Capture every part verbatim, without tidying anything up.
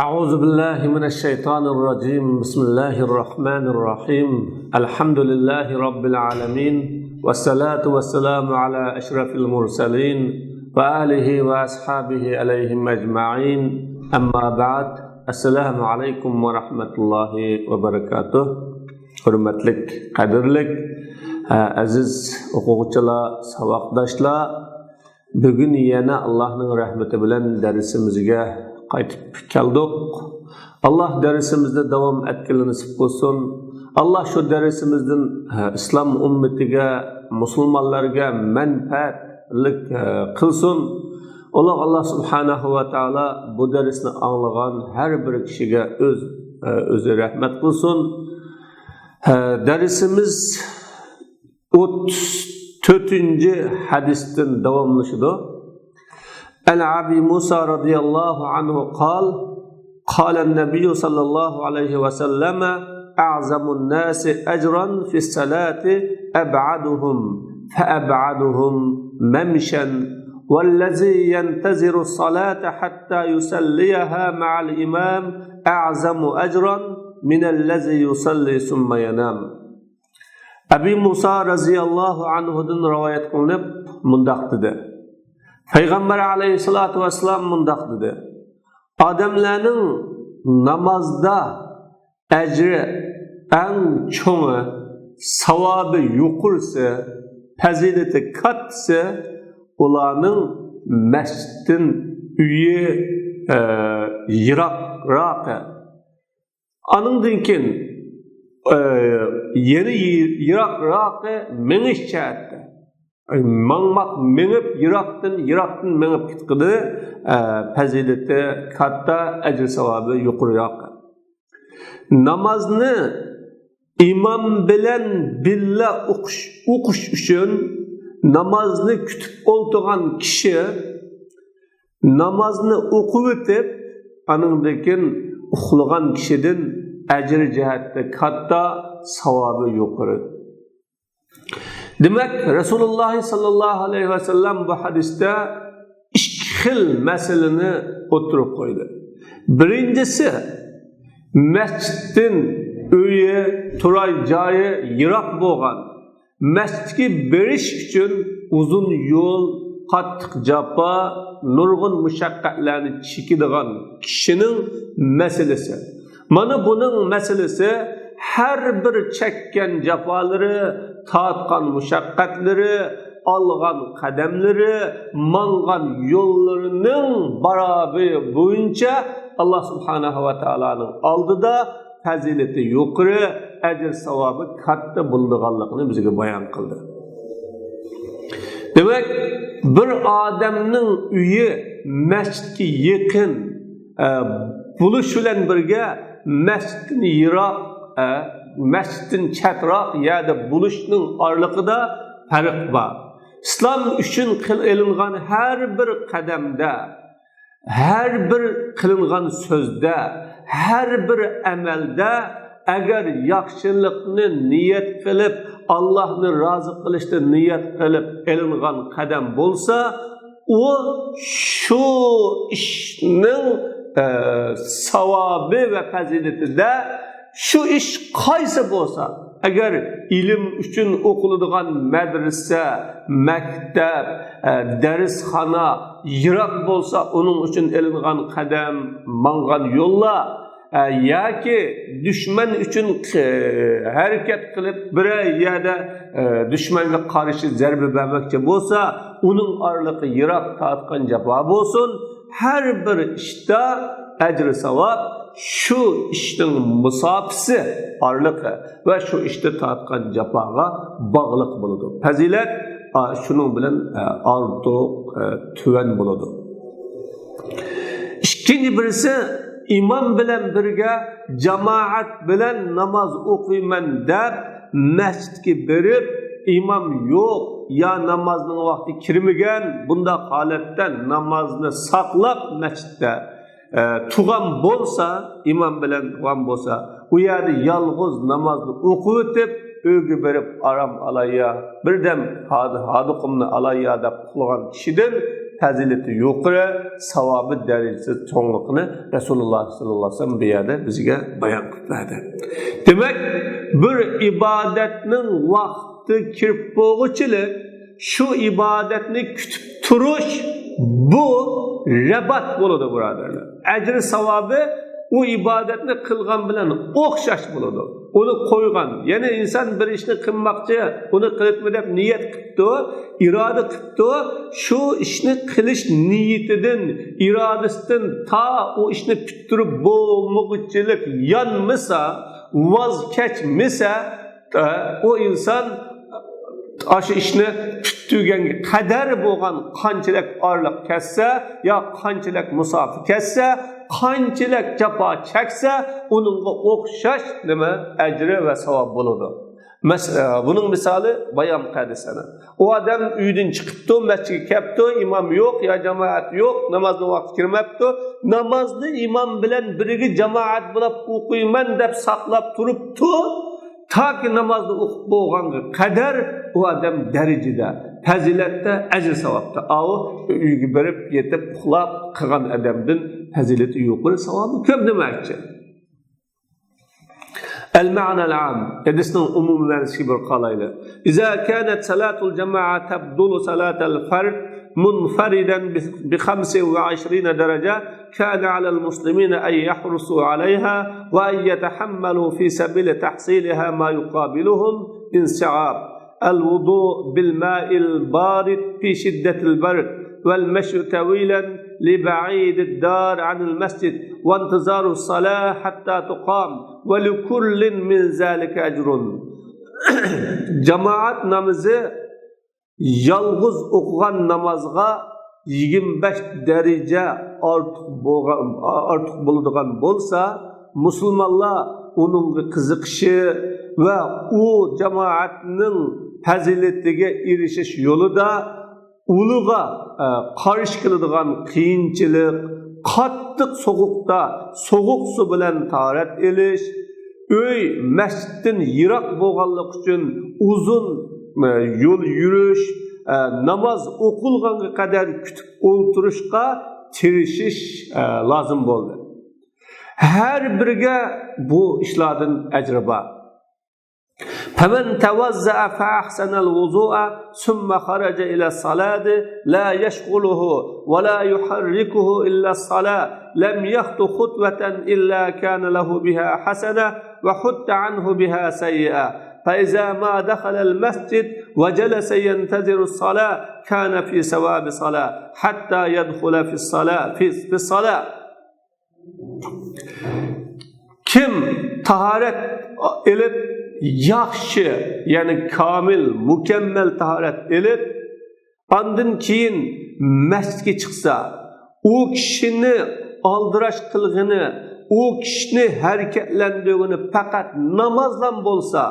أعوذ بالله من الشيطان الرجيم. بسم الله الرحمن الرحيم. الحمد لله رب العالمين. والصلاة والسلام على أشرف المرسلين وآله وأصحابه عليهم أجمعين. أما بعد. السلام عليكم ورحمة الله وبركاته. ھۆرمەتلىك، قەدىرلىك، ئە، ئەزىز ئوقۇغۇچىلار، ساۋاقداشلار، بۈگۈن يەنە ئاللاھنىڭ رەھمىتى بىلەن دەرسىمىزگە قايتىپ كەلدۇق. ئاللاھ دەرسىمىزنى داۋام ئەتكىلى نېسىپ قىلسۇن. ئاللاھ شۇ دەرسىمىزدىن، ھە، ئىسلام ئۈممىتىگە، مۇسۇلمانلارغا مەنپەئەتلىك، ھە، قىلسۇن. ئۇلۇغ ئاللاھ سۇبھانەھۇ ۋە تائالا بۇ دەرسنى ئاڭلىغان ھەر بىر كىشىگە ئۆز، ھە، ئۆزى رەھمەت قىلسۇن. ھە، دەرسىمىز ئوتتۇز تۆتىنچى ھەدىستىن داۋاملىشىدۇ. عن أبي موسى رضي الله عنه قال: قال النبي صلى الله عليه وسلم: أعظم الناس أجرا في الصلاة أبعدهم فأبعدهم ممشا، والذي ينتظر الصلاة حتى يصليها مع الإمام أعظم أجرا من الذي يصلي ثم ينام. ئەبى مۇسا رەزىياللاھۇ ئەنھۇدىن رىۋايەت قىلىنىپ مۇنداق دېدى: پەيغەمبەر ئەلەيھىسسالاتۇ ۋەسسالام مۇنداق دېدى: ئادەملەرنىڭ نامازدا ئەجرى ئەڭ چوڭى، ساۋابى يۇقىرىسى، پەزىلىتى كاتتىسى ئۇلارنىڭ مەسچىتتىن ئۆيى، ئە، يىراقراقى. ئانىڭدىن كېيىن، ئە، يەنە يىراقراقى مېڭىش جەھەتتە. ماڭماق، مېڭىپ، يىراقتىن، يىراقتىن مېڭىپ كېتىدۇ. ئە، پەزىلىتى كاتتا، ئەجرى ساۋابى يۇقىرىراق. نامازنى ئىمام بىلەن بىللە ئوقۇش، ئوقۇش ئۈچۈن نامازنى كۈتۈپ ئولتۇرغان كىشى نامازنى ئوقۇۋېتىپ، ئانىڭدىن كېيىن ئۇخلىغان كىشىدىن ئەجرى جەھەتتە كاتتا، ساۋابى يۇقىرى. دېمەك، رەسۇلۇللاھ ساللاللاھۇ ئەلەيھى ۋەسەللەم بۇ ھەدىستە ئىككى خىل مەسىلىنى ئوتتۇرىغا قويدى. بىرىنچىسى، مەسچىتتىن ئۆيى، تۇرار جايى يىراق بولغان، مەسچىتكە بېرىش ئۈچۈن ئۇزۇن يول، قاتتىق جاپا، نۇرغۇن مۇشەققەتلەرنى چېكىدىغان كىشىنىڭ مەسىلىسى. مانا بۇنىڭ مەسىلىسى، ھەر بىر چەككەن جاپالىرى، تارتقان مۇشەققەتلىرى، ئالغان قەدەملىرى، ماڭغان يوللىرىنىڭ بارابىرى بويىچە ئاللاھ سۇبھانەھۇ ۋە تائالانىڭ ئالدىدا پەزىلىتى يۇقىرى، ئەجىر ساۋابى كاتتا بولىدىغانلىقىنى بىزگە بايان قىلدى. دېمەك، بىر ئادەمنىڭ ئۆيى مەسچىتكە يېقىن، ئە، بولۇش بىلەن بىرگە مەسچىتتىن يىراق، ئە، مەسچىتتىن چەتراق يەردە بولۇشنىڭ ئارىلىقىدا پەرق بار. ئىسلام ئۈچۈن قىل-، ئېلىنغان ھەر بىر قەدەمدە، ھەر بىر قىلىنغان سۆزدە، ھەر بىر ئەمەلدە ئەگەر ياخشىلىقنى نىيەت قىلىپ، ئاللاھنى رازى قىلىشنى نىيەت قىلىپ ئېلىنغان قەدەم بولسا، ئۇ شۇ ئىشنىڭ، ئە، ساۋابى ۋە پەزىلىتىدە شۇ ئىش قايسى بولسا، ئەگەر ئىلىم ئۈچۈن ئوقۇلىدىغان مەدرىسە، مەكتەپ، ئە، دەرسخانا يىراق بولسا، ئۇنىڭ ئۈچۈن ئېلىنغان قەدەم، ماڭغان يوللار، ئە، ياكى دۈشمەن ئۈچۈن، ئە، ھەرىكەت قىلىپ، بىرەر يەردە، ئە، دۈشمەنگە قارشى زەربە بەرمەكچى بولسا، ئۇنىڭ ئارىلىقى يىراق، تارتقان جاپا بولسۇن، ھەر بىر ئىشتا ئەجرى ساۋاب شۇ ئىشنىڭ مۇساپىسى ئارىلىقى ۋە شۇ ئىشتا تارتقان جاپاغا باغلىق بولىدۇ. پەزىلەت، ئا، شۇنىڭ بىلەن، ئە، ئارتۇق، ئە، تۆۋەن بولىدۇ. ئىككىنچى بىرسى، ئىمام بىلەن بىرگە جامائەت بىلەن ناماز ئوقۇيمەن دەپ مەسچىتكە بېرىپ، ئىمام يوق يا نامازنىڭ ۋاقتى كىرمىگەن، بۇنداق ھالەتتە نامازنى ساقلاپ مەسچىتتە، ئە، تۇرغان بولسا، ئىمام بىلەن تۇرغان بولسا، ئۇ يەردە يالغۇز نامازنى ئوقۇۋېتىپ، ئۆيگە بېرىپ ئارام ئالايا، بىردەم ھادى-، ھاردۇقۇمنى ئالايا دەپ ئۇخلىغان كىشىدىن پەزىلىتى يۇقىرى، ساۋابى دەرىجىسى چوڭلۇقىنى رەسۇلۇللاھ سەللەللاھۇ ئەلەيھى ۋەسەللەم بۇ يەردە بىزگە بايان قىلىپ بەردى. دېمەك، بىر ئىبادەتنىڭ ۋاقتى كىرىپ بولغۇچىلىك شۇ ئىبادەتنى كۈتۈپ تۇرۇش، بۇ رىبات بولىدۇ، بۇرادەرلەر. ئەجرى ساۋابى ئۇ ئىبادەتنى قىلغان بىلەن ئوخشاش بولىدۇ. ئۇنى قويغان، يەنى ئىنسان بىر ئىشنى قىلماقچى، ئۇنى قىلىپمۇ دەپ نىيەت قىپتۇ، ئىرادە قىپتۇ، شۇ ئىشنى قىلىش نىيىتىدىن، ئىرادىسىدىن تا ئۇ ئىشنى پۈتتۈرۈپ بولمىغۇچىلىك يانمىسا، ۋاز كەچمىسە، ئۇ ئىنسان ئاشۇ ئىشنى پۈتتۈرگەنگە قەدەر بولغان قانچىلىك ئارىلىق كەتسە، يا قانچىلىك مۇساپە كەتسە، قانچىلىك جاپا چەكسە، ئۇنىڭغا ئوخشاش نېمە ئەجرى ۋە ساۋاب بولىدۇ. مەس-، ئە، بۇنىڭ مىسالى بايام قەدىسەنە. ئۇ ئادەم ئۆيدىن چىقىپتۇ، مەسچىتكە كەپتۇ، ئىمام يوق يا جامائەت يوق، نامازنىڭ ۋاقتى كىرمەپتۇ. نامازنى ئىمام بىلەن بىرگە جامائەت بولاپ ئوقۇيمەن دەپ ساقلاپ تۇرۇپتۇ. تاكى نامازنى ئوقۇپ بولغانغا قەدەر ئۇ ئادەم دەرىجىدە، پەزىلەتتە، ئەجىر ساۋابتا. ئاۋۇ ئۆيگە بېرىپ، يېتىپ، ئۇخلاپ قىلغان ئادەمدىن پەزىلىتى يۇقىرى، ساۋابى كۆپ دېمەكچى. المعنى العام، ھەدىسنىڭ ئومۇمىي مەنىسىگە بىر قارايلى. إذا كانت صلاة الجماعة تفضل صلاة الفرد منفردا بخمس وعشرين درجة، كان على المسلمين أن يحرصوا عليها وأن يتحملوا في سبيل تحصيلها ما يقابلهم من صعاب الوضوء بالماء البارد في شدة البرد والمشي طويلا لبعيد الدار عن المسجد وانتظار الصلاة حتى تقام ولكل من ذلك أجر. جامائەت نامىزى يالغۇز ئوقۇغان نامازغا يىگىرمە بەش دەرىجە ئارتۇق بولغان، ئارتۇق بولىدىغان بولسا، مۇسۇلمانلار ئۇنىڭغا قىزىقىشى ۋە ئۇ جامائەتنىڭ پەزىلىتىگە ئېرىشىش يولىدا ئۇلىغا، ئە، قارشى كېلىدىغان قىيىنچىلىق، قاتتىق سوغۇقتا سوغۇق سۇ بىلەن تاھارەت ئېلىش، ئۆي مەسچىتتىن يىراق بولغانلىقى ئۈچۈن ئۇزۇن، ئە، يول يۈرۈش، ئە، ناماز ئوقۇلغانغا قەدەر كۈتۈپ ئولتۇرۇشقا تىرىشىش، ئە، لازىم بولدى. ھەر بىرىگە بۇ ئىشلاردىن ئەجرى بار. فمن توضأ فأحسن الوضوء ثم خرج إلى الصلاة لا يشغله ولا يحركه إلا الصلاة لم يخط خطوة إلا كان له بها حسنة وحط عنه بها سيئة فإذا ما دخل المسجد وجلس ينتظر الصلاة كان في ثواب صلاة حتى يدخل في الصلاة، في، في الصلاة. كىم تاھارەت ئېلىپ، ياخشى، يەنى كامىل، مۇكەممەل تاھارەت ئېلىپ، ئاندىن كېيىن مەسچىتكە چىقسا، ئۇ كىشىنى ئالدىراش قىلغىنى، ئۇ كىشىنى ھەرىكەتلەندۈرگىنى پەقەت نامازلا بولسا،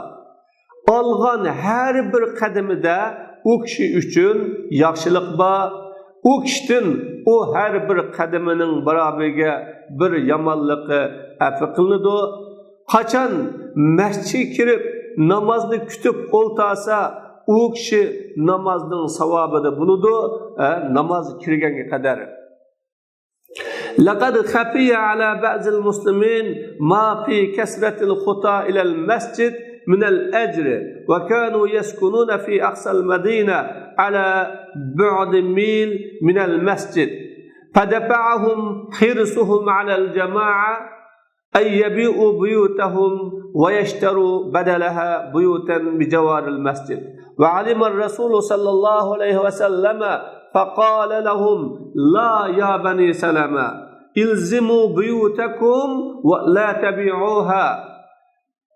ئالغان ھەر بىر قەدىمىدە ئۇ كىشى ئۈچۈن ياخشىلىق بار. ئۇ كىشىدىن ئۇ ھەر بىر قەدىمىنىڭ بارابىرىگە بىر يامانلىقى ئەپۇ قىلىنىدۇ. قاچان مەسچىتكە كىرىپ نامازنى كۈتۈپ ئولتۇرسا، ئۇ كىشى نامازنىڭ ساۋابىدا بولىدۇ، ئە، ناماز كىرگەنگە قەدەر. لقد خفي على بعض المسلمين ما في كثرة الخطى إلى المسجد من الأجر، وكانوا يسكنون في أقصى المدينة على بعد ميل من المسجد، فدفعهم حرصهم على الجماعة أن يبيعوا بيوتهم ويشتروا بدلها بيوتا بجوار المسجد. وعلم الرسول صلى الله عليه وسلم فقال لهم: لا يا بني سلمة، الزموا بيوتكم ولا تبيعوها،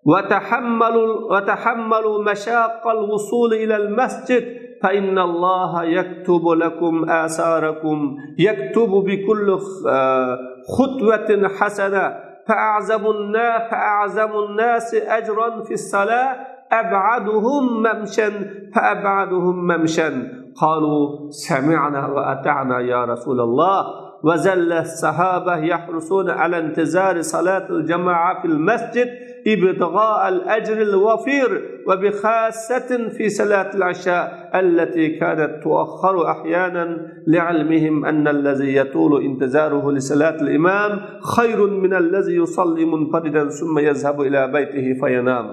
وتحملوا، وتحملوا مشاق الوصول إلى المسجد، فإن الله يكتب لكم آثاركم، يكتب بكل، آه، خطوة حسنة، فأعظم النا-، فأعظم الناس أجرا في الصلاة أبعدهم ممشا فأبعدهم ممشا. قالوا: سمعنا وأطعنا يا رسول الله. وظل الصحابة يحرصون على انتظار صلاة الجماعة في المسجد ابتغاء الأجر الوفير، وبخاصة في صلاة العشاء التي كانت تؤخر أحيانا، لعلمهم أن الذي يطول انتظاره لصلاة الإمام خير من الذي يصلي منفردا ثم يذهب إلى بيته فينام.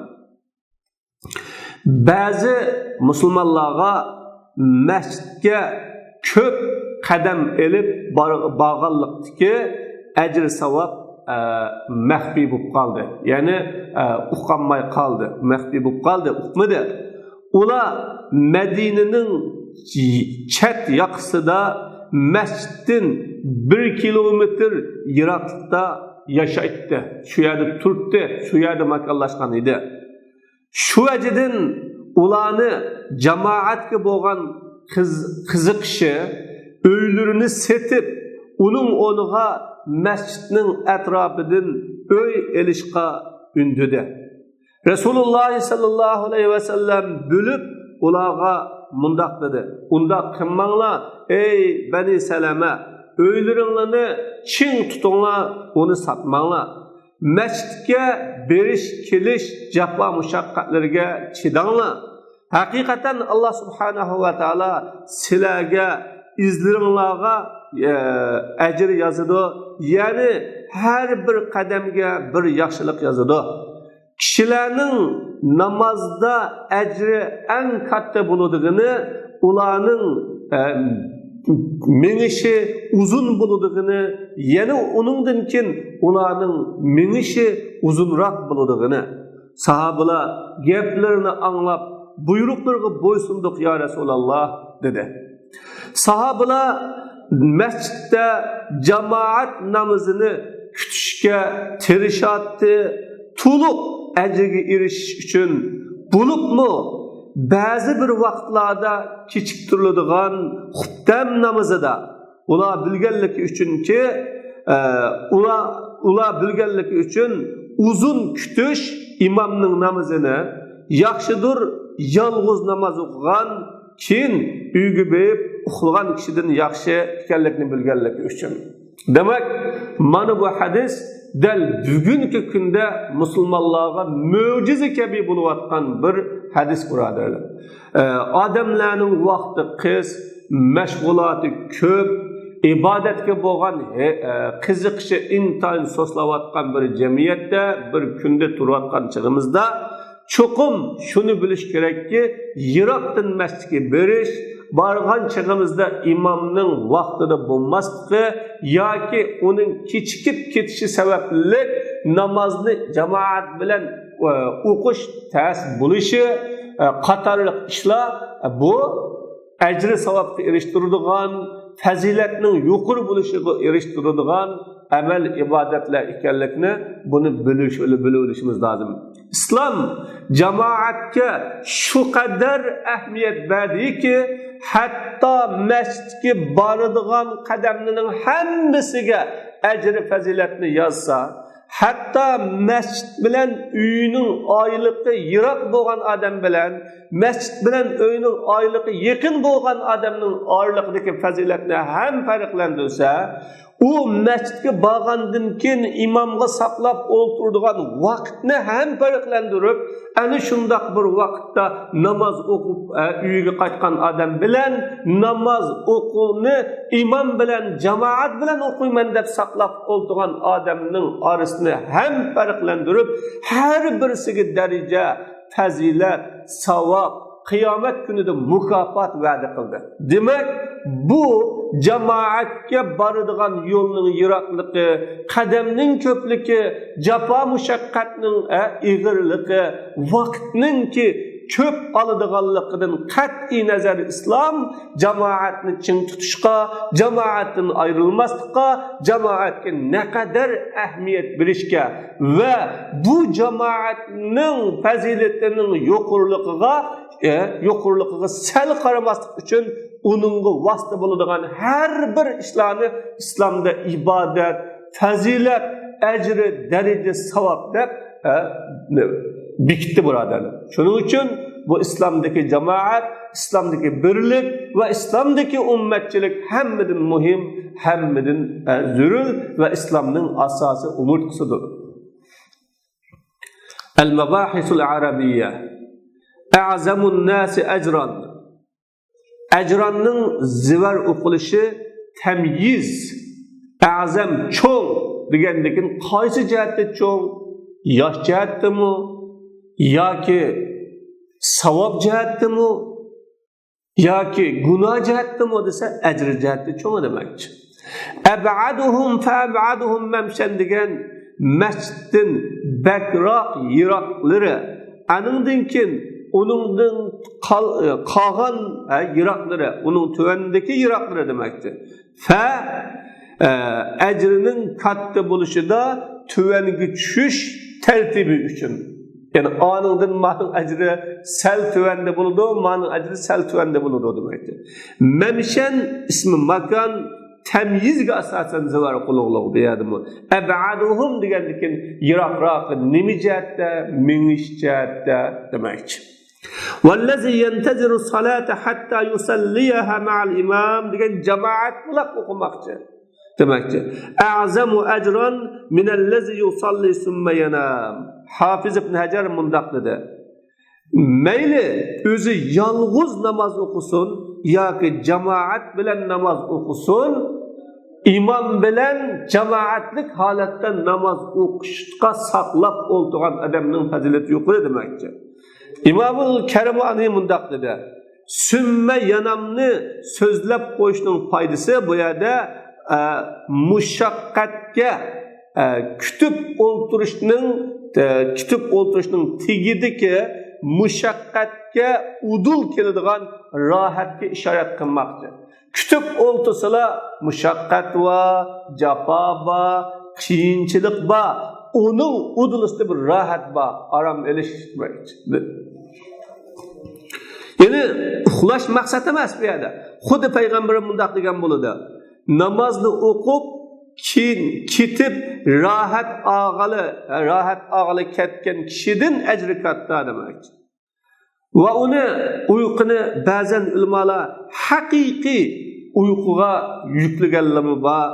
بەزى مۇسۇلمانلارغا مەسچىتكە كۆپ قەدەم ئېلىپ بار-، بارغانلىقتىكى ئەجىر ساۋاب، ئە، مەخپىي بولۇپ قالدى. يەنى، ئە، ئۇقالماي قالدى، مەخپىي بولۇپ قالدى، ئۇقمىدى. ئۇلار مەدىنىنىڭ چەت ياقىسىدا مەسچىتتىن بىر كىلومېتىر يىراقلىقتا ياشايتتى. شۇ يەردە تۇرتتى، شۇ يەردە ماكانلاشقان ئىدى. شۇ ۋەجىدىن ئۇلارنى جامائەتكە بولغان قىز-، قىزىقىشى ئۆيلىرىنى سېتىپ، ئۇنىڭ ئورنىغا مەسچىتنىڭ ئەتراپىدىن ئۆي ئېلىشقا ئۈندىدى. رەسۇلۇللاھ سەللەللاھۇ ئەلەيھى ۋەسەللەم بىلىپ ئۇلارغا مۇنداق دېدى: «ئۇنداق قىلماڭلار، ئەي بەنى سەلەمە، ئۆيلىرىڭلارنى چىڭ تۇتۇڭلار، ئۇنى ساتماڭلار. مەسچىتكە بېرىش-كېلىش جاپا-مۇشەققەتلىرىگە چىداڭلار. ھەقىقەتەن، ئاللاھ سۇبھانەھۇ ۋە تائالا سىلەرگە ئىزلىرىڭلارغا، ئە، ئەجىر يازىدۇ، يەنى ھەر بىر قەدەمگە بىر ياخشىلىق يازىدۇ. كىشىلەرنىڭ نامازدا ئەجرى ئەڭ كاتتا بولىدىغىنى، ئۇلارنىڭ، ئە، مېڭىشى ئۇزۇن بولىدىغىنى، يەنە ئۇنىڭدىن كېيىن ئۇلارنىڭ مېڭىشى ئۇزۇنراق بولىدىغىنى.» ساھابىلار گەپلىرىنى ئاڭلاپ، «بۇيرۇقلىرىغا بويسۇندۇق، يا رەسۇلاللاھ» دېدى. ساھابىلار مەسچىتتە جامائەت نامىزىنى كۈتۈشكە تىرىشاتتى، تولۇق ئەجىرگە ئېرىشىش ئۈچۈن. بولۇپمۇ بەزى بىر ۋاقىتلاردا كېچىكتۈرۈلىدىغان خۇپتەم نامىزىدا ئۇلار بىلگەنلىكى ئۈچۈنكى، ئە، ئۇلار، ئۇلار بىلگەنلىكى ئۈچۈن ئۇزۇن كۈتۈش ئىمامنىڭ نامىزىنى ياخشىدۇر، يالغۇز ناماز ئوقۇغان، كېيىن ئۆيگە بېرىپ ئۇخلىغان كىشىدىن ياخشى ئىكەنلىكىنى بىلگەنلىكى ئۈچۈن. دېمەك، مانا بۇ ھەدىس دەل بۈگۈنكى كۈندە مۇسۇلمانلارغا مۆجىزە كەبى بولۇۋاتقان بىر ھەدىس، بۇرادەرلەر. ئە، ئادەملەرنىڭ ۋاقتى قىس، مەشغۇلاتى كۆپ، ئىبادەتكە بولغان ھە-، ئە، قىزىقىشى ئىنتايىن سۇسلاۋاتقان بىر جەمئىيەتتە، بىر كۈندە تۇرۇۋاتقان چېغىمىزدا، چوقۇم شۇنى بىلىش كېرەككى، يىراقتىن مەسچىتكە بېرىش، بارغان چېغىمىزدا ئىمامنىڭ ۋاقتىدا بولماسلىقى ياكى ئۇنىڭ كېچىكىپ كېتىشى سەۋەبلىك نامازنى جامائەت بىلەن، ئە، ئوقۇش تەس بولۇشى، ئە، قاتارلىق ئىشلار، ئە، بۇ ئەجرى ساۋابقا ئېرىشتۈرىدىغان، پەزىلەتنىڭ يۇقىرى بولۇشىغا ئېرىشتۈرىدىغان ئەمەل ئىبادەتلەر ئىكەنلىكىنى بۇنى بىلىش، بىلىۋېلىشىمىز لازىم. ئىسلام جامائەتكە شۇ قەدەر ئەھمىيەت بەردىكى، ھەتتا مەسچىتكە بارىدىغان قەدەملىرىنىڭ ھەممىسىگە ئەجرى پەزىلەتنى يازسا، ھەتتا مەسچىت بىلەن ئۆينىڭ ئايلىقى يىراق بولغان ئادەم بىلەن مەسچىت بىلەن ئۆينىڭ ئايلىقى يېقىن بولغان ئادەمنىڭ ئارىلىقىدىكى پەزىلەتنى ھەم پەرقلەندۈرسە، ئۇ مەسچىتكە بارغاندىن كېيىن ئىمامغا ساقلاپ ئولتۇرىدىغان ۋاقىتنى ھەم پەرقلەندۈرۈپ، ئەنە شۇنداق بىر ۋاقىتتا ناماز ئوقۇپ، ئە، ئۆيىگە قايتقان ئادەم بىلەن ناماز ئوقۇنى ئىمام بىلەن، جامائەت بىلەن ئوقۇيمەن دەپ ساقلاپ ئولتۇرغان ئادەمنىڭ ئارىسىنى ھەم پەرقلەندۈرۈپ، ھەر بىرسىگە دەرىجە، پەزىلەت، ساۋاب، قىيامەت كۈنىدە مۇكاپات ۋەدە قىلدى. دېمەك، بۇ جامائەتكە بارىدىغان يولنىڭ يىراقلىقى، قەدەمنىڭ كۆپلۈكى، جاپا مۇشەققەتنىڭ، ئە، ئېغىرلىقى، ۋاقىتنىڭكى كۆپ ئالىدىغانلىقىدىن قەتئىي نەزەر، ئىسلام جامائەتنى چىڭ تۇتۇشقا، جامائەتتىن ئايرىلماسلىققا، جامائەتكە نەقەدەر ئەھمىيەت بېرىشكە ۋە بۇ جامائەتنىڭ پەزىلىتىنىڭ يۇقىرىلىقىغا، ئە، يۇقىرىلىقىغا سەل قارىماسلىق ئۈچۈن ئۇنىڭغا ۋاسىتە بولىدىغان ھەر بىر ئىشلارنى ئىسلامدا ئىبادەت، پەزىلەت، ئەجرى، دەرىجە، ساۋاب دەپ، ئە، بېكىتتى، بۇرادەرلەر. شۇنىڭ ئۈچۈن بۇ ئىسلامدىكى جامائەت، ئىسلامدىكى بىرلىك ۋە ئىسلامدىكى ئۈممەتچىلىك ھەممىدىن مۇھىم، ھەممىدىن، ئە، زۆرۈر ۋە ئىسلامنىڭ ئاساسىي ئومۇرتقىسىدۇر. المباحث العربية. أعظم الناس أجرا. ئەجراننىڭ زىۋەر ئوقۇلۇشى تەميىز، ئەزەم، چوڭ دېگەندىكىن قايسى جەھەتتە چوڭ؟ ياش جەھەتتىمۇ؟ ياكى ساۋاب جەھەتتىمۇ؟ ياكى گۇناھ جەھەتتىمۇ دېسە، ئەجرى جەھەتتە چوڭ دېمەكچى. أبعدهم فأبعدهم ممشى دېگەن مەسچىتتىن بەكراق يىراقلىرى، ئانىڭدىن كېيىن ئۇنىڭدىن قال-، قالغان، ھە، يىراقلىرى، ئۇنىڭ تۆۋەندىكى يىراقلىرى دېمەكچى. فە، ئە، ئەجرىنىڭ كاتتا بولۇشىدا تۆۋەنگە چۈشۈش تەرتىپى ئۈچۈن. يەنى ئانىڭدىن مانىڭ ئەجرى سەل تۆۋەندە بولىدۇ، مانىڭ ئەجرى سەل تۆۋەندە بولىدۇ دېمەكچى. مەمشەن ئىسمى ماكان، تەميىزگە ئاساسەن زىۋەر قىلغۇلۇق بۇ يەردىمۇ. ئەبئەدۇھۇم دېگەندىكىن يىراقراق نېمە جەھەتتە، مېڭىش جەھەتتە دېمەكچى. والذي ينتظر الصلاة حتى يصليها مع الإمام دېگەن جامائەت بولاپ ئوقۇماقچى. دېمەكچى، أعظم أجرا من الذي يصلي ثم ينام. ھافىز ئىبن ھەجەر مۇنداق دېدى، مەيلى ئۆزى يالغۇز ناماز ئوقۇسۇن ياكى جامائەت بىلەن ناماز ئوقۇسۇن، ئىمام بىلەن جامائەتلىك ھالەتتە ناماز ئوقۇشقا ساقلاپ ئولتۇرغان ئادەمنىڭ پەزىلىتى يۇقىرى دېمەكچى. ئىمامۇل كەرمانى مۇنداق دېدى، سۈممە يانامنى سۆزلەپ قويۇشنىڭ پايدىسى بۇ يەردە، ئە، مۇشەققەتكە، ئە، كۈتۈپ ئولتۇرۇشنىڭ، ئە، كۈتۈپ ئولتۇرۇشنىڭ تېگىدىكى مۇشەققەتكە ئۇدۇل كېلىدىغان راھەتكە ئىشارەت قىلماقچى. كۈتۈپ ئولتۇرسىلا مۇشەققەت بار، جاپا بار، قىيىنچىلىق بار. ئۇنىڭ ئۇدۇلىسىدا بىر راھەت بار، ئارام ئېلىش. يەنى ئۇخلاش مەقسەت ئەمەس بۇ يەردە. خۇددى پەيغەمبىرىم مۇنداق دېگەن بولىدۇ، نامازنى ئوقۇپ، كېيىن كېتىپ راھەت ئالغىلى، راھەت ئالغىلى كەتكەن كىشىدىن ئەجرى كاتتا دېمەك. ۋە ئۇنى، ئۇيقۇنى بەزەن ئۆلىمالار ھەقىقىي ئۇيقۇغا يۈكلىگەنلىرىمۇ بار.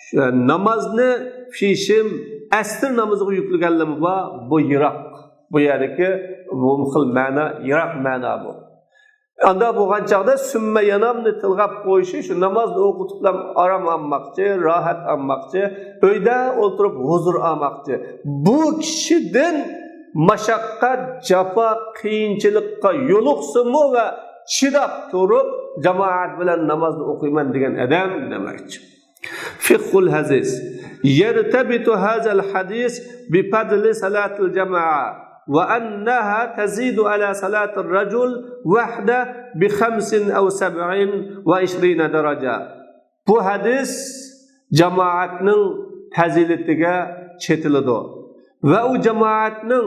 شۇ نامازنى پېشىم، ئەسىر نامىزىغا يۈكلىگەنلىرىمۇ بار. بۇ يىراق. بۇ يەردىكى بۇ خىل مەنا، يىراق مەنا بۇ. ئاندا بولغان چاغدا سۈممە يانامنى تىلغاپ قويۇشى، شۇ نامازنى ئوقۇتۇپلا ئارام ئالماقچى، راھەت ئالماقچى، ئۆيدە ئولتۇرۇپ ھۇزۇر ئالماقچى. بۇ كىشىدىن ماشققەت، جاپا، قىيىنچىلىققا يولۇقسىمۇ ۋە چىداپ تۇرۇپ جامائەت بىلەن نامازنى ئوقۇيمەن دېگەن ئادەم دېمەكچى. فقه الحديث. يرتبط هذا الحديث بفضل صلاة الجماعة، وأنها تزيد على صلاة الرجل وحده بخمس أو سبع وعشرين درجة. بۇ ھەدىس جامائەتنىڭ پەزىلىتىگە چېتىلىدۇ. ۋە ئۇ جامائەتنىڭ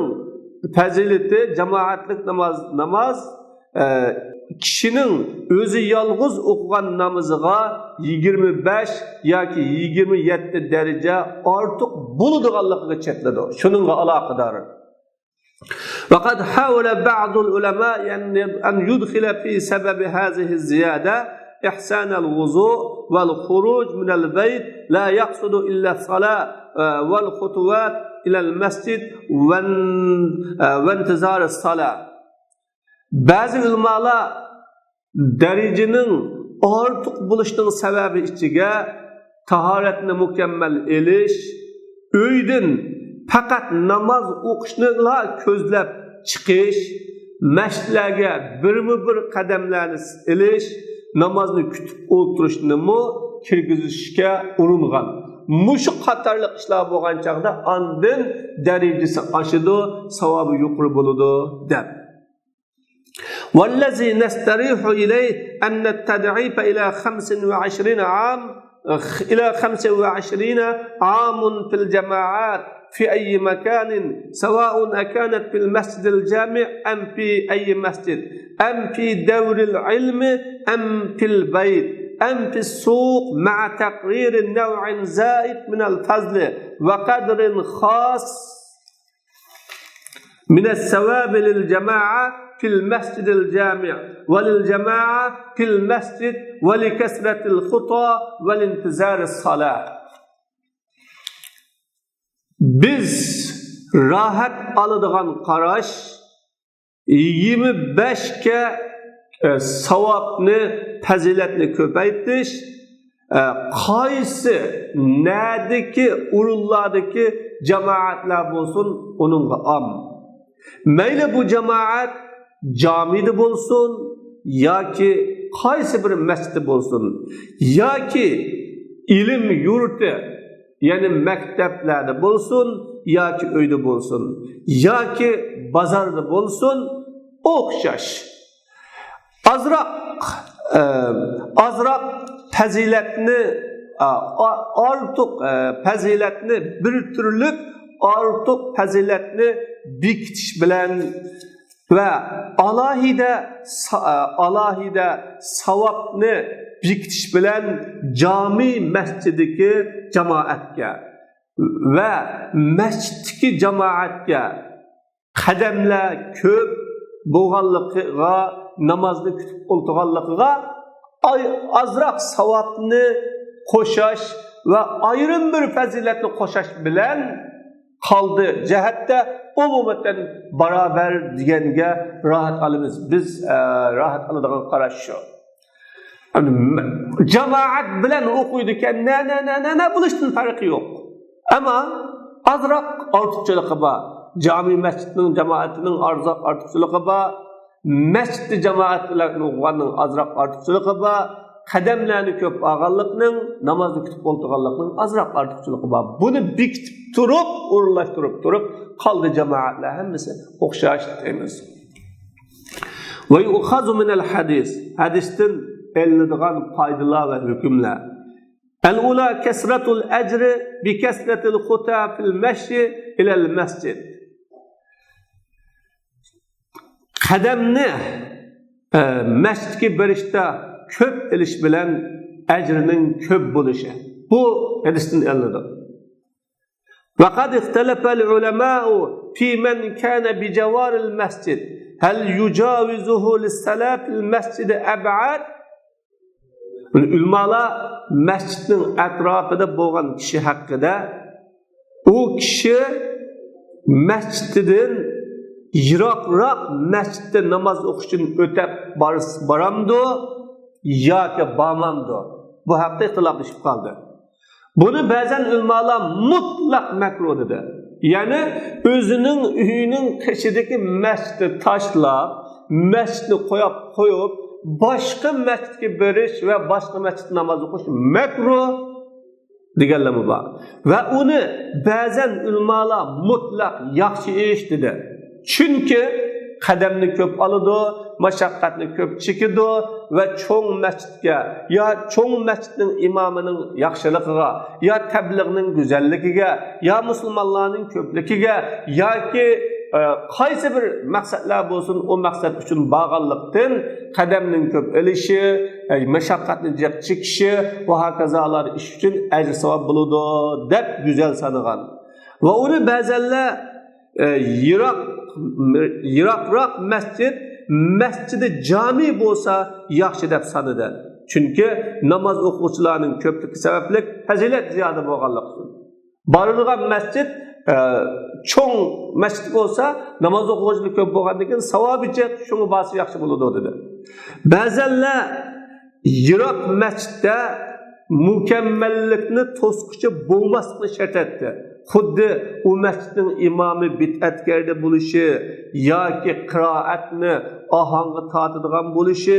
پەزىلىتى، جامائەتلىك ناماز، ناماز، ئە، كىشىنىڭ ئۆزى يالغۇز ئوقۇغان نامىزىغا يىگىرمە بەش ياكى يىگىرمە يەتتە دەرىجە ئارتۇق بولىدىغانلىقىغا چېتىلىدۇ. شۇنىڭغا ئالاقىدار. وقد حاول بعض العلماء أن، أن يدخل في سبب هذه الزيادة إحسان الوضوء والخروج من البيت لا يقصد إلا الصلاة، آه، والخطوات إلى المسجد وان-، آه، وانتظار الصلاة. بەزى ئۆلىمالار دەرىجىنىڭ ئارتۇق بولۇشىنىڭ سەۋەبى ئىچىگە تاھارەتنى مۇكەممەل ئېلىش، ئۆيدىن پەقەت ناماز ئوقۇشنىلا كۆزلەپ چىقىش، مەسچىتلەرگە بىرمۇ بىر قەدەملەرنى ئېلىش، نامازنى كۈتۈپ ئولتۇرۇشنىمۇ كىرگۈزۈشكە ئۇرۇنغان. مۇشۇ قاتارلىق ئىشلار بولغان چاغدا ئاندىن دەرىجىسى ئاشىدۇ، ساۋابى يۇقىرى بولىدۇ دەپ. والذي نستريح إليه أن التضعيف إلى خمس وعشرين عام، إلى خمس وعشرين عام في الجماعات في أي مكان، سواء أكانت في المسجد الجامع أم في أي مسجد، أم في دور العلم أم في البيت، أم في السوق، مع تقرير نوع زائد من الفضل وقدر خاص. من الثواب للجماعة في المسجد الجامع وللجماعة في المسجد ولكثرة الخطى ولانتظار الصلاة. بىز راھەت ئالىدىغان قاراش يىگىرمە بەشكە، ئە، ساۋابنى، پەزىلەتنى كۆپەيتىش، ئە، قايسى، نەدىكى ئورۇنلاردىكى جامائەتلەر بولسۇن، ئۇنىڭغا ئام. مەيلى بۇ جامائەت جامىدا بولسۇن ياكى قايسى بىر مەسچىتتە بولسۇن ياكى ئىلىم يۇرتى، يەنى مەكتەپلەردە بولسۇن ياكى ئۆيدە بولسۇن ياكى بازاردا بولسۇن، ئوخشاش. ئازراق، ئە، ئازراق پەزىلەتنى، ئا، ئا، ئارتۇق، ئە، پەزىلەتنى، بىر تۈرلۈك ئارتۇق پەزىلەتنى بېكىتىش بىلەن ۋە ئالاھىدە سا-، ئە، ئالاھىدە ساۋابنى بېكىتىش بىلەن جامى مەسچىتىدىكى جامائەتكە ۋە مەسچىتتىكى جامائەتكە قەدەملەر كۆپ بولغانلىقىغا، نامازنى كۈتۈپ ئولتۇرغانلىقىغا ئاي-، ئازراق ساۋابنى قوشاش ۋە ئايرىم بىر پەزىلەتنى قوشاش بىلەن قالدى جەھەتتە ئومۇمەن باراۋەر دېگەنگە راھەت ئالىمىز. بىز، ئە، راھەت ئالىدىغان قاراش شۇ. جامائەت بىلەن ئوقۇيدىكەن، نە، نە، نە، نە، نە بولۇشتىن پەرقى يوق. ئەمما ئازراق ئارتۇقچىلىقى بار. جامى مەسچىتنىڭ جامائىتىنىڭ ئازراق ئارتۇقچىلىقى بار. مەسچىتتە جامائەت بىلەن ئوقۇغاننىڭ ئازراق ئارتۇقچىلىقى بار. قەدەملەرنى كۆپ ئالغانلىقنىڭ، نامازنى كۈتۈپ ئولتۇرغانلىقنىڭ ئازراق ئارتۇقچىلىقى بار. بۇنى بېكىتىپ تۇرۇپ، ئورۇنلاشتۇرۇپ تۇرۇپ، قالدى جامائەتلەر ھەممىسى ئوخشاش دەيمىز. ويؤخذ من الحديث، ھەدىستىن ئېلىنىدىغان پايدىلار ۋە ھۆكۈملەر. الأولى كثرة الأجر بكثرة الخطى في المشي إلى المسجد. قەدەمنى، ئە، مەسچىتكە بېرىشتە كۆپ ئېلىش بىلەن ئەجرىنىڭ كۆپ بولۇشى. بۇ ھەدىستىن ئېلىنىدۇ. وقد اختلف العلماء في من كان بجوار المسجد، هل يجاوزه للصلاة في المسجد أبعد؟ ئۆلىمالار مەسچىتنىڭ ئەتراپىدا بولغان كىشى ھەققىدە، ئۇ كىشى مەسچىتىدىن يىراقراق مەسچىتتە ناماز ئوقۇش ئۈچۈن ئۆتەپ بارس-، بارامدۇ ياكى بارمامدۇ؟ بۇ ھەقتە ئىختىلاپلىشىپ قالدى. بۇنى بەزەن ئۆلىمالار مۇتلەق مەكرۇ دېدى. يەنى ئۆزىنىڭ ئۆيىنىڭ قېشىدىكى مەسچىتنى تاشلاپ، مەسچىتنى قويۇپ قويۇپ، باشقا مەسچىتكە بېرىش ۋە باشقا مەسچىتتە ناماز ئوقۇش مەكرۇ دېگەنلەرمۇ بار. ۋە ئۇنى بەزەن ئۆلىمالار مۇتلەق ياخشى ئىش دېدى. چۈنكى قەدەمنى كۆپ ئالىدۇ، مەشەققەتنى كۆپ چېكىدۇ ۋە چوڭ مەسچىتكە يا چوڭ مەسچىتنىڭ ئىمامىنىڭ ياخشىلىقىغا يا تەبلىغنىڭ گۈزەللىكىگە يا مۇسۇلمانلارنىڭ كۆپلۈكىگە ياكى، ئە، قايسى بىر مەقسەتلەر بولسۇن، ئۇ مەقسەت ئۈچۈن بارغانلىقتىن قەدەمنىڭ كۆپ ئېلىشى، ئە، مەشەققەتنى جىق چېكىشى ۋە ھاكازالار ئىش ئۈچۈن ئەجىر ساۋاب بولىدۇ دەپ گۈزەل سانىغان. ۋە ئۇنى بەزەنلەر ئە، يىراق، يىراقراق مەسچىت، مەسچىدى جامى بولسا ياخشى دەپ سانىدى. چۈنكى ناماز ئوقۇغۇچىلارنىڭ كۆپلۈكى سەۋەبلىك پەزىلەت زىيادە بولغانلىقى ئۈچۈن. بارىدىغان مەسچىت، ئە، چوڭ مەسچىت بولسا، ناماز ئوقۇغۇچىلار كۆپ بولغاندىن كېيىن ساۋابى جىق، شۇڭا بارسا ياخشى بولىدۇ دېدى. بەزەنلەر يىراق مەسچىتتە مۇكەممەللىكنى توسقۇچى بولماسلىقنى شەرت ئەتتى. خۇددى ئۇ مەسچىتنىڭ ئىمامى بىدئەتكەردە بولۇشى ياكى قىرائەتنى ئاھاڭغا تارتىدىغان بولۇشى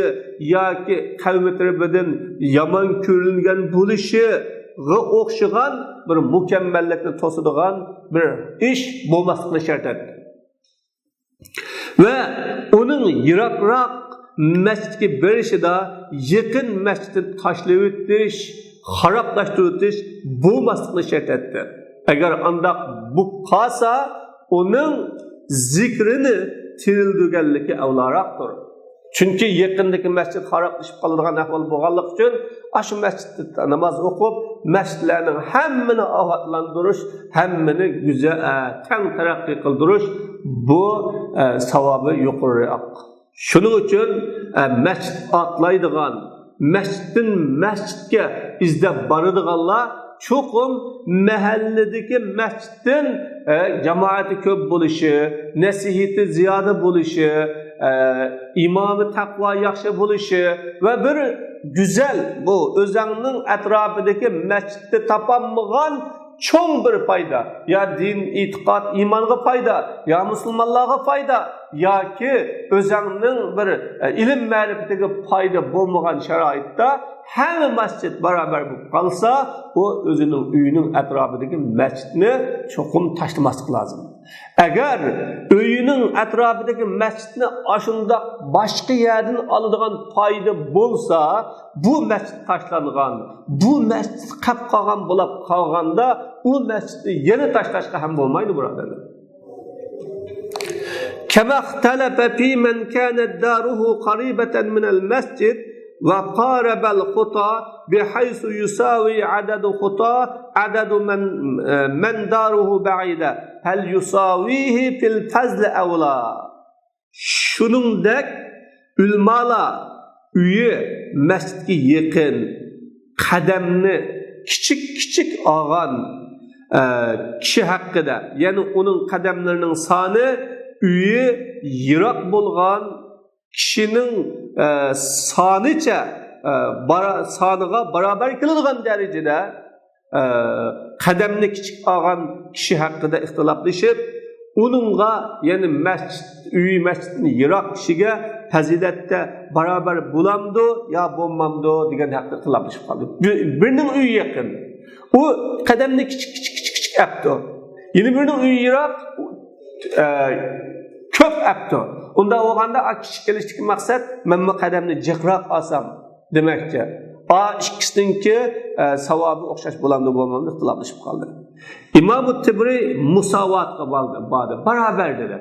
ياكى قەۋمى تەرىپىدىن يامان كۆرۈلگەن بولۇشىغا ئوخشىغان بىر مۇكەممەللىكنى توسىدىغان بىر ئىش بولماسلىقنى شەرت ئەتتى. ۋە ئۇنىڭ يىراقراق مەسچىتكە بېرىشىدا يېقىن مەسچىتنى تاشلىۋېتىش، خارابلاشتۇرۇۋېتىش بولماسلىقنى شەرت ئەتتى. ئەگەر ئانداق بولۇپ قالسا، ئۇنىڭ زىكرىنى تىرىلدۈرگەنلىكى ئەۋلاراقتۇر. چۈنكى يېقىندىكى مەسچىت خارابلىشىپ قالىدىغان ئەھۋال بولغانلىقى ئۈچۈن، ئاشۇ مەسچىتتە ناماز ئوقۇپ، مەسچىتلەرنىڭ ھەممىنى ئاۋاتلاندۇرۇش، ھەممىنى گۈزە-، ئە، تەڭ تەرەققىي قىلدۇرۇش، بۇ، ئە، ساۋابى يۇقىرىراق. شۇنىڭ ئۈچۈن، ئە، مەسچىت ئاتلايدىغان، مەسچىتتىن مەسچىتكە ئىزدەپ بارىدىغانلار چوقۇم مەھەللىدىكى مەسچىتتىن، ئە، جامائىتى كۆپ بولۇشى، نەسىھىتى زىيادە بولۇشى، ئە، ئىمامى تەقۋا ياخشى بولۇشى ۋە بىر گۈزەل، بۇ ئۆزەڭنىڭ ئەتراپىدىكى مەسچىتتە تاپالمىغان چوڭ بىر پايدا، يا دىن، ئېتىقاد، ئىمانغا پايدا، يا مۇسۇلمانلارغا پايدا، ياكى ئۆزەڭنىڭ بىر، ئە، ئىلىم مەرىپىتىگە پايدا بولمىغان شارائىتتا ھەممە مەسچىت باراۋەر بولۇپ قالسا، ئۇ ئۆزىنىڭ ئۆيىنىڭ ئەتراپىدىكى مەسچىتنى چوقۇم تاشلىماسلىق لازىم. ئەگەر ئۆيىنىڭ ئەتراپىدىكى مەسچىتنى ئاشۇنداق باشقا يەردىن ئالىدىغان پايدا بولسا، بۇ مەسچىت تاشلانغان، بۇ مەسچىت قېلىپ قالغان بولۇپ قالغاندا، ئۇ مەسچىتنى يەنە تاشلاشقا ھەم بولمايدۇ، بۇرادەرلەر. كما اختلف في من كانت داره قريبة من المسجد وقارب الخطى بحيث يساوي عدد خطى عدد من، من داره بعيدة، هل يساويه في الفضل أو لا؟ شۇنىڭدەك ئۆلىمالار ئۆيى مەسچىتكە يېقىن، قەدەمنى كىچىك كىچىك ئالغان، ئە، كىشى ھەققىدە، يەنى ئۇنىڭ قەدەملىرىنىڭ سانى ئۆيى يىراق بولغان كىشىنىڭ، ئە، سانىچە، ئە، بارا-، سانىغا باراۋەر كېلىدىغان دەرىجىدە، ئە، قەدەمنى كىچىك ئالغان كىشى ھەققىدە ئىختىلاپلىشىپ، ئۇنىڭغا، يەنى مەسچىت، ئۆيى مەسچىتتىن يىراق كىشىگە پەزىلەتتە باراۋەر بولامدۇ يا بولمامدۇ دېگەن ھەقتە ئىختىلاپلىشىپ قالدى. بىر-، بىرىنىڭ ئۆيى يېقىن. ئۇ قەدەمنى كىچىك، كىچىك، كىچىك، كىچىك ئەپتۇ. يەنە بىرىنىڭ ئۆيى يىراق، ئە، كۆپ ئەپتۇ. ئۇنداق بولغاندا، ئا، كىچىك ئېلىشتىكى مەقسەت، مەنمۇ قەدەمنى جىقراق ئالسام دېمەكچى. ئا، ئىككىسىنىڭكى، ئە، ساۋابى ئوخشاش بولامدۇ، بولمامدۇ ئىختىلاپلىشىپ قالدى. ئىمام تىبرىي مۇساۋاتقا باردى، باردى، باراۋەر دېدى.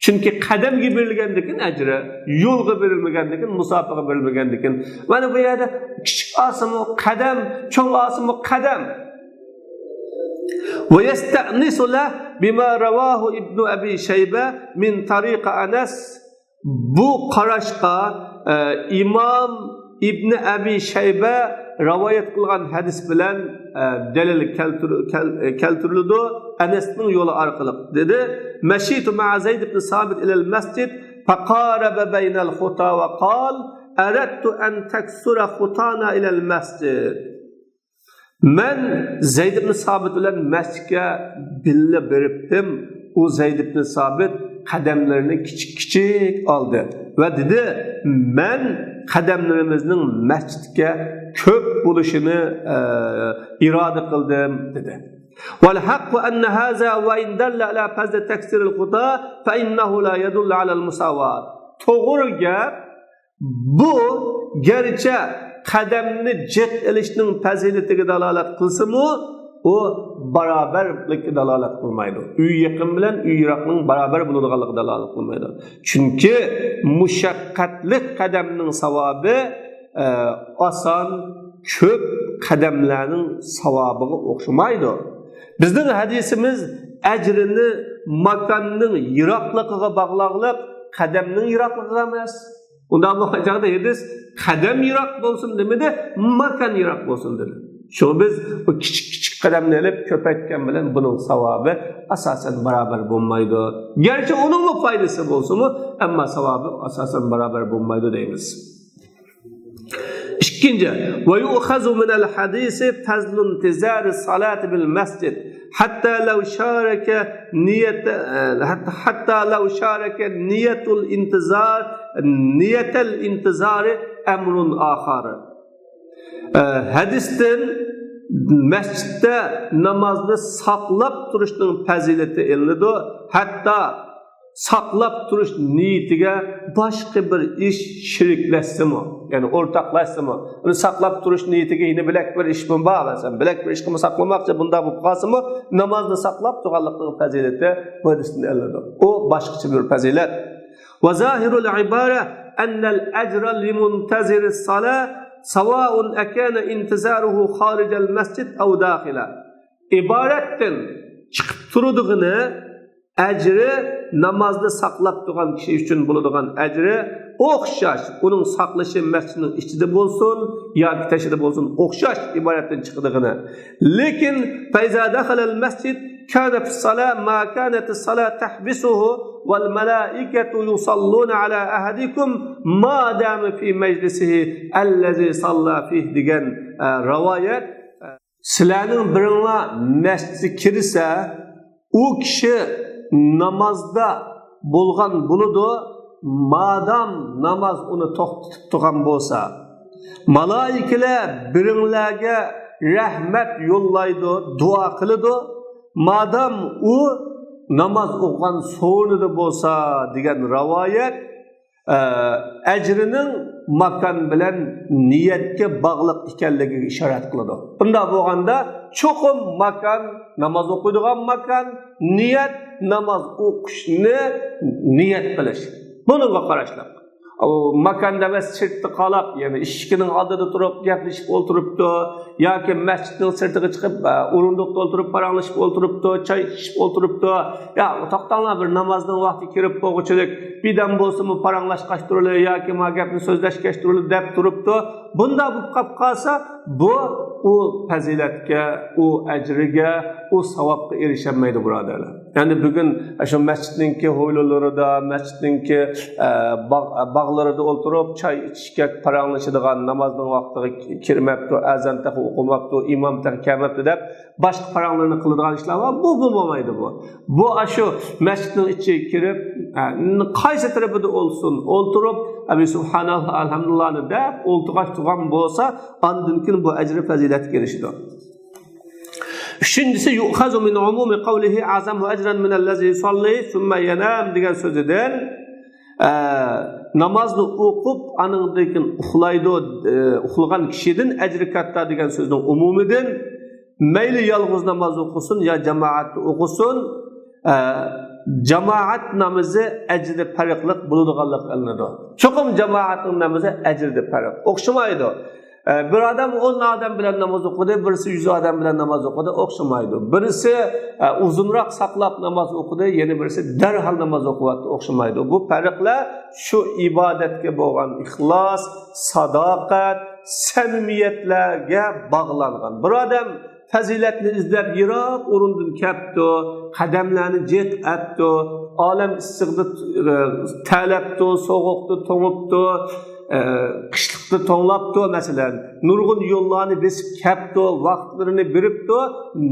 چۈنكى قەدەمگە بېرىلگەندىكىن ئەجرى، يولغا بېرىلمىگەندىكىن، مۇساپىگە بېرىلمىگەندىكىن. مانا بۇ يەردە كىچىك ئالسىمۇ قەدەم، چوڭ ئالسىمۇ قەدەم. ويستأنس له بما رواه ابن أبي شيبة من طريق أنس. بۇ قاراشقا، ئە، ئىمام ئىبنى ئەبى شەيبە رىۋايەت قىلغان ھەدىس بىلەن، ئە، دەلىل كەلتۈر-، كەل-، كەلتۈرۈلىدۇ. ئەنەسنىڭ يولى ئارقىلىق دېدى: مشيت مع زيد بن ثابت إلى المسجد فقارب بين الخطى وقال: أردت أن تكثر خطانا إلى المسجد. مەن زەيد ئىبن سابىت بىلەن مەسچىتكە بىللە بېرىپتىم. ئۇ زەيد ئىبن سابىت قەدەملىرىنى كىچىك-كىچىك ئالدى ۋە دېدى: مەن قەدەملىرىمىزنىڭ مەسچىتكە كۆپ بولۇشىنى، ئە، ئىرادە قىلدىم، دېدى. والحق أن هذا وإن دل على فضل تكثير الخطى فإنه لا يدل على المساواة. توغرا گەپ، بۇ گەرچە قەدەمنى جىق ئېلىشنىڭ پەزىلىتىگە دالالەت قىلسىمۇ، ئۇ باراۋەرلىككە دالالەت قىلمايدۇ. ئۆي يېقىن بىلەن ئۆي يىراقنىڭ باراۋەر بولىدىغانلىقىغا دالالەت قىلمايدۇ. چۈنكى مۇشەققەتلىك قەدەمنىڭ ساۋابى، ئە، ئاسان، كۆپ قەدەملەرنىڭ ساۋابىغا ئوخشىمايدۇ. بىزنىڭ ھەدىسىمىز ئەجرىنى ماكاننىڭ يىراقلىقىغا باغلاغلىق، قەدەمنىڭ يىراقلىقىغا ئەمەس. ئۇنداق بولغان چاغدا ھەدىس قەدەم يىراق بولسۇن دېمىدى، ماكان يىراق بولسۇن دېدى. شۇڭا بىز بۇ كىچىك-كىچىك قەدەمنى ئېلىپ كۆپەيتكەن بىلەن بۇنىڭ ساۋابى ئاساسەن باراۋەر بولمايدۇ. گەرچە ئۇنىڭمۇ پايدىسى بولسىمۇ، ئەمما ساۋابى ئاساسەن باراۋەر بولمايدۇ دەيمىز. ئىككىنچى، ويؤخذ من الحديث فضل انتظار الصلاة بالمسجد حتى لو شارك نية، حتى، حتى لو شارك نية الانتظار، نية الانتظار أمر آخر. ئە، ھەدىستىن مەسچىتتە نامازنى ساقلاپ تۇرۇشنىڭ پەزىلىتى ئېلىنىدۇ. ھەتتا ساقلاپ تۇرۇش نىيىتىگە باشقا بىر ئىش شېرىكلەشسىمۇ، يەنى ئورتاقلاشسىمۇ، ئۇنى ساقلاپ تۇرۇش نىيىتىگە يەنە بىلەك بىر ئىشمۇ بار، مەسىلەن، بىلەك بىر ئىشقىمۇ ساقلىماقچى، بۇنداق بولۇپ قالسىمۇ، نامازنى ساقلاپ تۇرغانلىقنىڭ پەزىلىتى بۇ ھەدىستىن ئېلىنىدۇ. ئۇ باشقىچە بىر پەزىلەت. وظاهر العبارة أن الأجر لمنتظر الصلاة سواء أكان انتظاره خارج المسجد أو داخله. ئىبادەتتىن چىقىپ تۇرىدىغىنى ئەجرى، نامازنى ساقلاپ تۇرغان كىشى ئۈچۈن بولىدىغان ئەجرى ئوخشاش، ئۇنىڭ ساقلىشى مەسچىتنىڭ ئىچىدە بولسۇن ياكى تېشىدا بولسۇن، ئوخشاش ئىبادەتتىن چىقىدىغىنى. لېكىن فإذا دخل المسجد كان في الصلاة ما كانت الصلاة تحبسه والملائكة يصلون على أحدكم ما دام في مجلسه الذي صلى فيه دېگەن، ئە، رىۋايەت. سىلەرنىڭ بىرىڭلار مەسچىتكە كىرسە، ئۇ كىشى نامازدا بولغان بولىدۇ، مادام ناماز ئۇنى توختىتىپ تۇرغان بولسا. مالائىكىلەر بىرىڭلارگە رەھمەت يوللايدۇ، دۇئا قىلىدۇ، مادام ئۇ ناماز ئوقۇغان سورۇنىدا بولسا دېگەن رىۋايەت، ئە، ئەجرىنىڭ ماكان بىلەن نىيەتكە باغلىق ئىكەنلىكىگە ئىشارەت قىلىدۇ. بۇنداق بولغاندا، چوقۇم ماكان، ناماز ئوقۇيدىغان ماكان، نىيەت، ناماز ئوقۇشنى نىيەت قىلىش. بۇنىڭغا قاراشلىق. ئۇ ماكاندا ئەمەس، سىرتتا قالاپ، يەنى ئىشىكنىڭ ئالدىدا تۇرۇپ گەپلىشىپ ئولتۇرۇپتۇ، ياكى مەسچىتنىڭ سىرتىغا چىقىپ، ئە، ئورۇندۇقتا ئولتۇرۇپ پاراڭلىشىپ ئولتۇرۇپتۇ، چاي ئىچىشىپ ئولتۇرۇپتۇ. يا، توختاڭلار، بىر نامازنىڭ ۋاقتى كىرىپ بولغۇچىلىك، بىردەم بولسىمۇ پاراڭلاشقاچ تۇرۇلى ياكى ما گەپنى سۆزلەشكەچ تۇرۇلى دەپ تۇرۇپتۇ. بۇنداق بولۇپ قاپ قالسا، بۇ ئۇ پەزىلەتكە، ئۇ ئەجرىگە، ئۇ ساۋابقا ئېرىشەلمەيدۇ، بۇرادەرلەر. يەنى بۈگۈن شۇ مەسچىتنىڭكى ھويلىلىرىدا، مەسچىتنىڭكى، ئە، باغ-، باغلىرىدا ئولتۇرۇپ چاي ئىچىشكە پاراڭلىشىدىغان، نامازنىڭ ۋاقتىغا كىرمەپتۇ، ئەزان تېخى ئوقۇلماپتۇ، ئىمام تېخى كەلمەپتۇ دەپ باشقا پاراڭلىرىنى قىلىدىغان ئىشلار بار. بۇ، بۇ بولمايدۇ بۇ. بۇ ئاشۇ مەسچىتنىڭ ئىچىگە كىرىپ، ئە، قايسى تەرىپىدە ئولتۇرسۇن، ئولتۇرۇپ، ئەبى سۇبھاناللا، ئەلھەمدۇلىللانى دەپ ئولتۇرغاچ تۇرغان بولسا، ئاندىن كېيىن بۇ ئەجرى پەزىلەتكە ئېرىشىدۇ. ئۈچىنچىسى، يؤخذ من عموم قوله أعظم أجرا من الذي يصلي ثم ينام دېگەن سۆزىدىن، ئە، نامازنى ئوقۇپ، ئانىڭدىن كېيىن ئۇخلايدۇ، ئە، ئۇخلىغان كىشىدىن ئەجرى كاتتا دېگەن سۆزنىڭ ئومۇمىدىن، مەيلى يالغۇز ناماز ئوقۇسۇن يا جامائەتتە ئوقۇسۇن، ئە، جامائەت نامىزى ئەجرى پەرقلىق بولىدىغانلىقى ئېلىنىدۇ. چوقۇم جامائەتنىڭ نامىزى ئەجرىدە پەرق. ئوخشىمايدۇ. ئە، بىر ئادەم ئون ئادەم بىلەن ناماز ئوقۇدى، بىرسى يۈز ئادەم بىلەن ناماز ئوقۇدى، ئوخشىمايدۇ. بىرسى، ئە، ئۇزۇنراق ساقلاپ ناماز ئوقۇدى، يەنە بىرسى دەرھال ناماز ئوقۇۋەتتى، ئوخشىمايدۇ. بۇ پەرقلەر شۇ ئىبادەتكە بولغان ئىخلاس، ساداقەت، سەمىمىيەتلەرگە باغلانغان. بىر ئادەم پەزىلەتنى ئىزدەپ يىراق ئورۇندىن كەپتۇ، قەدەملەرنى جىق ئەپتۇ، ئالەم ئىسسىقىدا، ئە، تەرلەپتۇ، سوغۇقتا توڭۇپتۇ، ئە، قىشلىقتا توڭلاپتۇ، مەسىلەن، نۇرغۇن يوللارنى بېسىپ كەپتۇ، ۋاقىتلىرىنى بېرىپتۇ.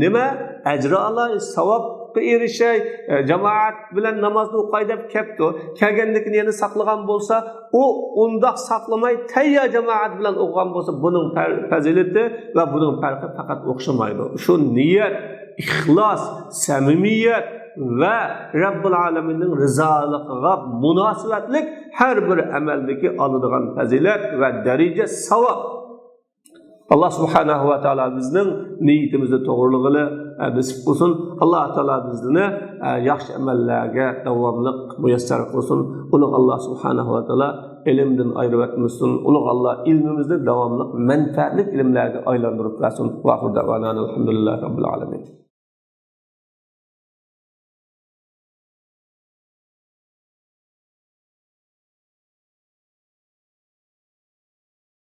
نېمە؟ ئەجرى ئالاي، ساۋابقا ئېرىشەي، ئە، جامائەت بىلەن نامازنى ئوقاي دەپ كەپتۇ. كەلگەندىن كېيىن يەنە ساقلىغان بولسا، ئۇ ئۇنداق ساقلىماي، تەييار جامائەت بىلەن ئوقۇغان بولسا، بۇنىڭ پە-، پەزىلىتى ۋە بۇنىڭ پەرقى پەقەت ئوخشىمايدۇ. شۇ نىيەت، ئىخلاس، سەمىمىيەت ۋە رەببۇل ئالەمىننىڭ رىزالىقىغا مۇناسىۋەتلىك ھەر بىر ئەمەلدىكى ئالىدىغان پەزىلەت ۋە دەرىجە، ساۋاب. ئاللا سۇبھانەھۇ ۋە تائالا بىزنىڭ نىيىتىمىزنى توغرىلىغىلى، ئە، نېسىپ قىلسۇن. ئاللا تائالا بىزنى، ئە، ياخشى ئەمەللەرگە داۋاملىق مۇيەسسەر قىلسۇن. ئۇلۇغ ئاللا سۇبھانەھۇ ۋە تائالا ئىلىمدىن ئايرىۋەتمىسۇن. ئۇلۇغ ئاللا ئىلمىمىزنى داۋاملىق مەنپەئەتلىك ئىلىملەرگە ئايلاندۇرۇپ بەرسۇن. ۋاخىر دەۋانا ئەلھەمدۇلىللاھى رەببىل ئالەمىن.